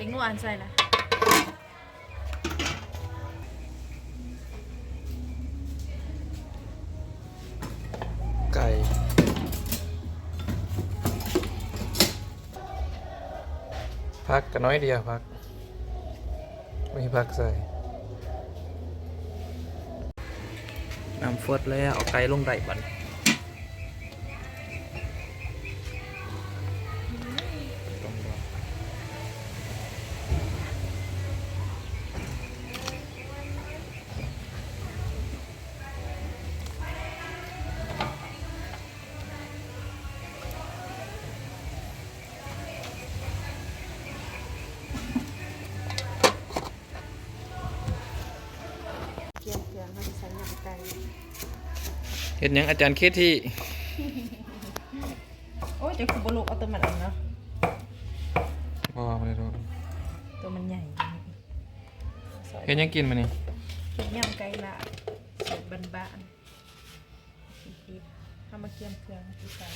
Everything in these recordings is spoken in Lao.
ເປັນງົວອັນໃສ່ນະ ໄກ່ ຜັກກະໜ້ອຍດຽວ ຜັກ ມີຜັກໃສ່ ນ້ຳຟົດແລ້ວ ເອົາໄກ່ລົງໄດ້ບັດນີ້. ກຽມເຄື່ອງ ເຮົາຊິໃສ່ຍຳໄກ່. ເຮັດຫຍັງອາຈານເຄທີ? ໂອ້ຍ ເຈົ້າຄືບໍ່ລຸກເອົາໂຕມັນອັນນະ? ບໍ່ ບໍ່ໄດ້ລຸກ ໂຕມັນໃຫຍ່. ເຮັດຫຍັງກິນມື້ນີ້? ເຮັດຍຳໄກ່ລາດ ສູດບ້ານໆ. ເຮົາມາກຽມເຄື່ອງທີ່ໃສ່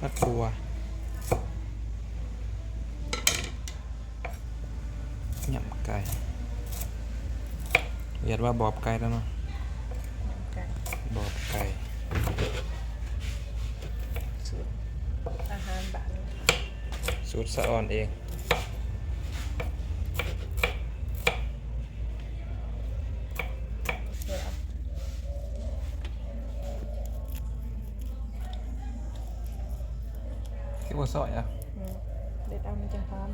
ຜັກບົວ ຍຳໄກ່ ວຽດວ່າບອບໄກ່ແລ້ວເນາະ ຍຳໄກ່ ບອບໄກ່ ສູດອາຫານບ້ານ ສູດສະອອນເອງ. ຄືບໍ່ຊອຍອະ? ອືມ ເດັດເອົາມັນຈັ່ງຫອມ.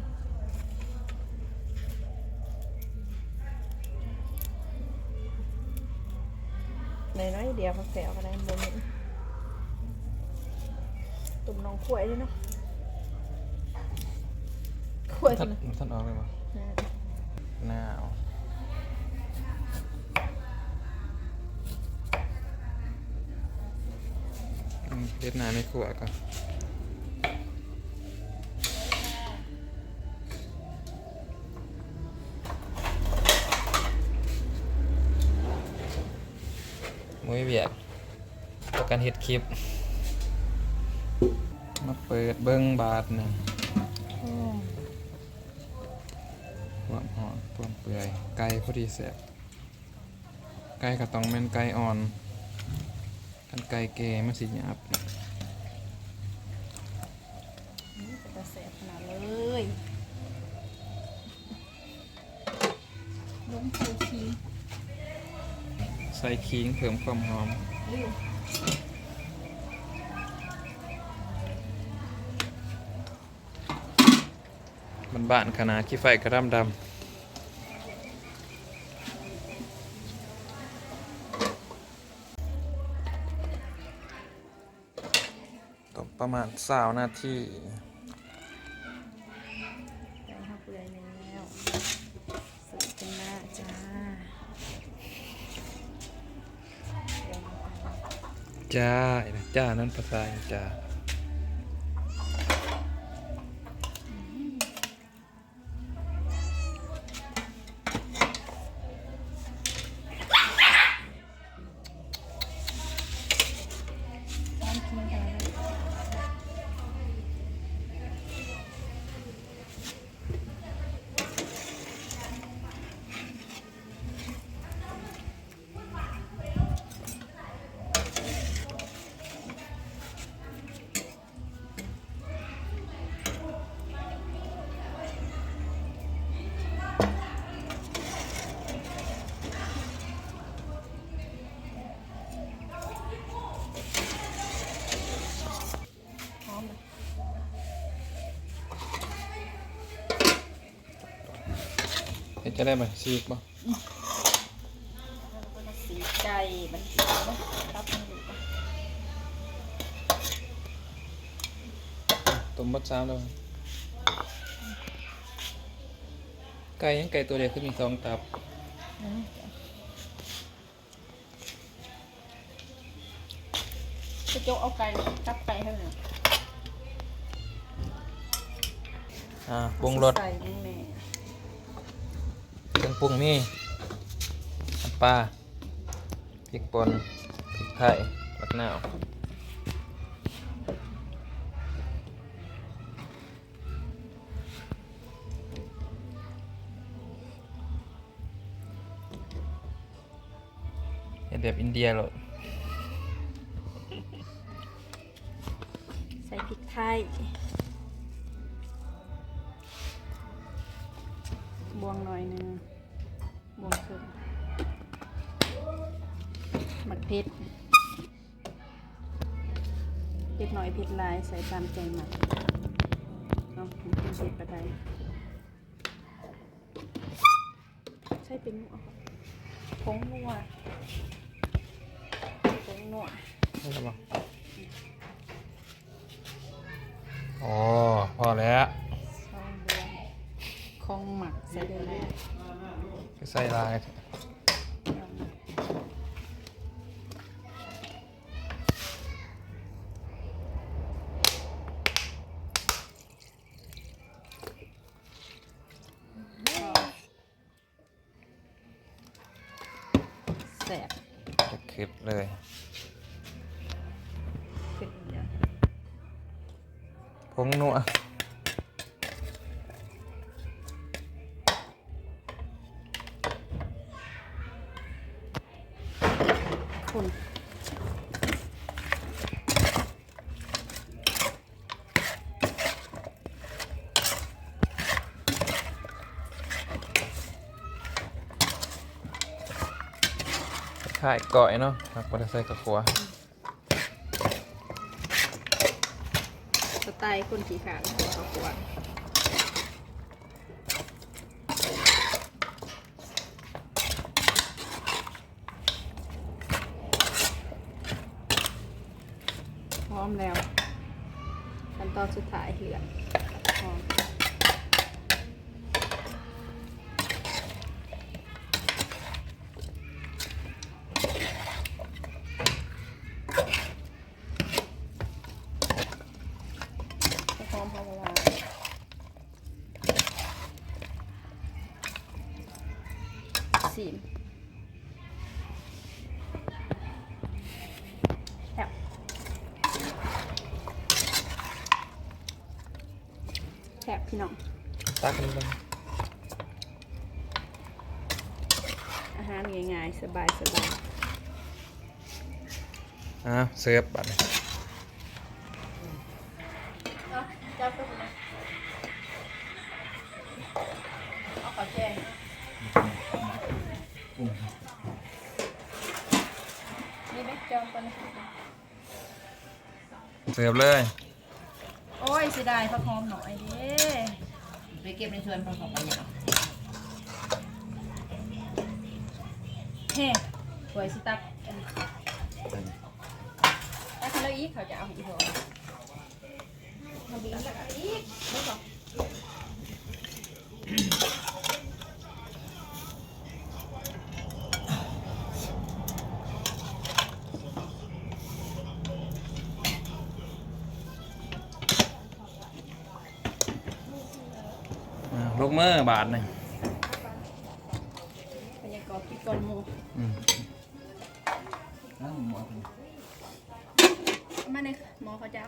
ໜ້ອຍໆດຽວ ຜັກແພວກໍໄດ້ ບໍ່ມີ. ຕົ້ມໜອງຄວາຍເດ້ເນາະ ຄວາຍ ມັນທັນ ມັນທັນອອກເລີຍບໍ່? ໜ້າ ໜ້າເອົາ. ອືມ ເຮັດໜ້າໃນຄົວກ່ອນ. ມື້ວຽກ ປະກັນເຮັດຄລິບ ມາເປີດເບິ່ງບາດນີ້. ໂອ້ ຄວາມຫອມ ຄວາມເປື່ອຍ ໄກ່ພໍດີແຊບ. ໄກ່ກໍຕ້ອງແມ່ນໄກ່ອ່ອນ ຄັນໄກ່ແກ່ມັນຊິຫຍາບ. ອືມ ເປັນຕາແຊບຂະໜາດເລີຍ. ລົງໃສ່ຂີງ ໃສ່ຂີງເພີ່ມຄວາມຫອມ. ບ້ານໆ ຂະໜາດ ຂີ້ໄຟກະດຳໆ. ຕົ້ມປະມານຊາວນາທີ. ໄກ່ເຮົາເປື່ອຍແລ້ວ ເສີບຂຶ້ນມາຈ້າ. ຈ້າ ຈ້າ ນັ້ນພາສາຫຍັງ ຈ້າ? ເຮັດຈັ່ງໃດບັດ ສີກບໍ່? ອືມ ສີກໄກ່ບັດ ຕັບມັນຢູ່. ຕົ້ມໝົດຊາມແລ້ວ. ໄກ່ຫຍັງ ໄກ່ຕົວດຽວຄືມີສອງຕັບ? ໄປໂຈະເອົາໄກ່ ຕັບໄກ່ເຮົານະ. ອ່າ ປຸງລົດ ໃສ່ຫຍັງແດ່? ເຄື່ອງປຸງມີ ນ້ຳປາ ພິກປົ່ນ ພິກໄທ ໝາກນາວ. ເຮັດແບບອິນເດຍໂລດ. ໃສ່ພິກໄທ ບວງໜ້ອຍໜຶ່ງ ບວງເຄິ່ງ. ໝາກເຜັດ ເຜັດໜ້ອຍເຜັດຫຼາຍ ໃສ່ຕາມໃຈມັກເນາະ. ມັນເຜັດປານໃດ? ໃສ່ເປັນນົວ ຜົງນົວ ຜົງນົວ ໄດ້ແລ້ວບໍ່? ອໍ ພໍແລ້ວ ສອງບວງ ຂອງໝັກໃສ່ໄດ້ຫຼາຍ ຄືໃສ່ຫຼາຍ. ແຊບ ຈະຄຶດເລີຍ ຄຶດເລີຍ ຜົງນົວ ຄົນ ຄ້າຍໆ ກ້ອຍເນາະ ຫາກບໍ່ໄດ້ໃສ່ເຂົ້າຂົ້ວ ສະໄຕຄົນຂີ້ຄ້ານເຂົ້າຂົ້ວ. ຫອມແລ້ວ ຂັ້ນຕອນສຸດທ້າຍເຫຼືອຫອມ ຫອມເຮົາລະລາຍ ຊີມ ແຊບ ແຊບພີ່ນ້ອງ ຕັກນີ້ເບິ່ງ ອາຫານງ່າຍໆ ສະບາຍໆ. ອ່າ ເສີບບາດນີ້ ເອົາ ຈັບໄປພຸ້ນນະ ເອົາເຂົ້າແຈງ ນີ້ແມ່ນຈອງກ່ອນ ເສີບເລີຍ. ໂອ້ຍ ເສຍດາຍຜັກຫອມໜ້ອຍເດ້ ໄປເກັບໃນສວນເຂົາໄປຫຍັງ ແຮງ ຖ້ວຍຊິຕັກ ອັນ ຕັກໃຫ້ລາວອີກ ເຂົາຈະເອົາໃຫ້ອີ່ພໍ່ ເອົາອີກ ເອົາອີກ. ອ່າ ລົງມືບາດນີ້ ພະຍາກອນກິນກ່ອນໝູ່ ອືມ ເອົາມາໃນໝໍ້ເຂົາເຈົ້າ.